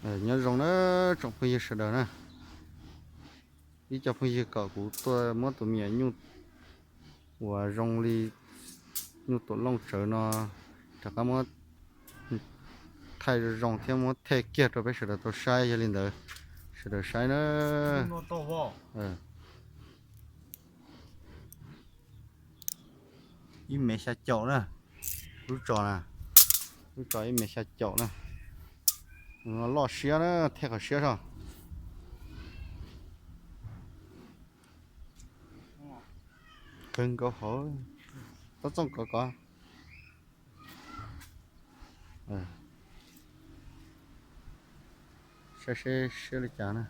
Nyob zoo na tsoom phooj ywg sawv daws na. Ib co phooj ywg kom kuv tuaj muab tus me nyuam nyuj uas zoo li nyuj tuam looj tsawv no rov qab muab thaij zoo zoo thiab muab the kiag rau peb sawv daws tau saib. Yog li ntawd sawv daws saib na. Ib mev xya caum na, lub tsos na, lub tsos ib mev xya caum na. Loj siab na, the qhov siab so. Kawg nkaus hauv, txob txooj kov kov. Saib seb siab li cas na.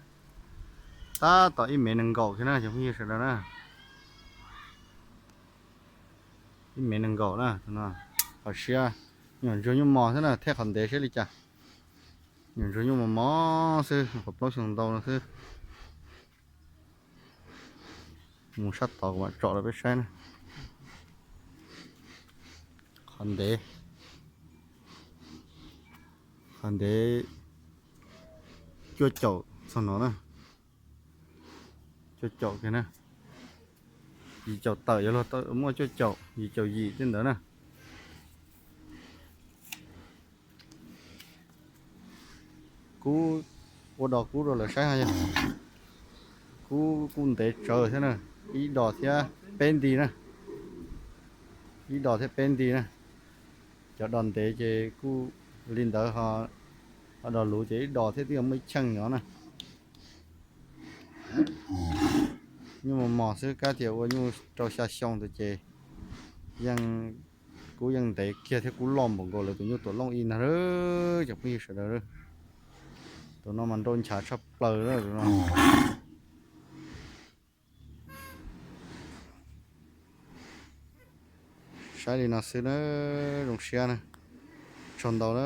Tab tom ib mev nees nkaum thiab na cov phooj ywg sawv daws na. Ib mev nees nkaum na, qhov siab. Nyuam ntsuag nyuj mos xwb na, the qhov ntev siab li cas. Nyuam ntsuag nyuj mos mos xwb, qhov plaub xyoo ntau no xwb. Mus sab tod kuv mam tsom rau peb saib na. Qhov ntev, qhov ntev cuaj caum txog no na. Cuaj caum kiag na. Yim caum tawm, yuav luag muaj cuaj caum, yim caum yim tej ntawd na. Kub, ua dos kub rau lawv saib ho yog. Kub kuj ntev tsawv thiab na, ib dos thiab peb nti na. Ib dos thiab peb nti na. Cov dos ntev ces kuj li ntawd ho, ho dos luv ces ib dos thiab twb yuav muaj ib cheej nyob na. Nyuj mos mos xwb, kab tias ua nyuj rau xya xyoo ntawd ces yeej, kub yeej ntev kiag thiab kub loj npaum nkaus lawv tus nyuj tuam looj ib ntag cov phooj ywg sawv daws. Tus no mas nrau nchav tshaj plaws. Saib li no xwb na, zoo siab na, tsaug ntau na.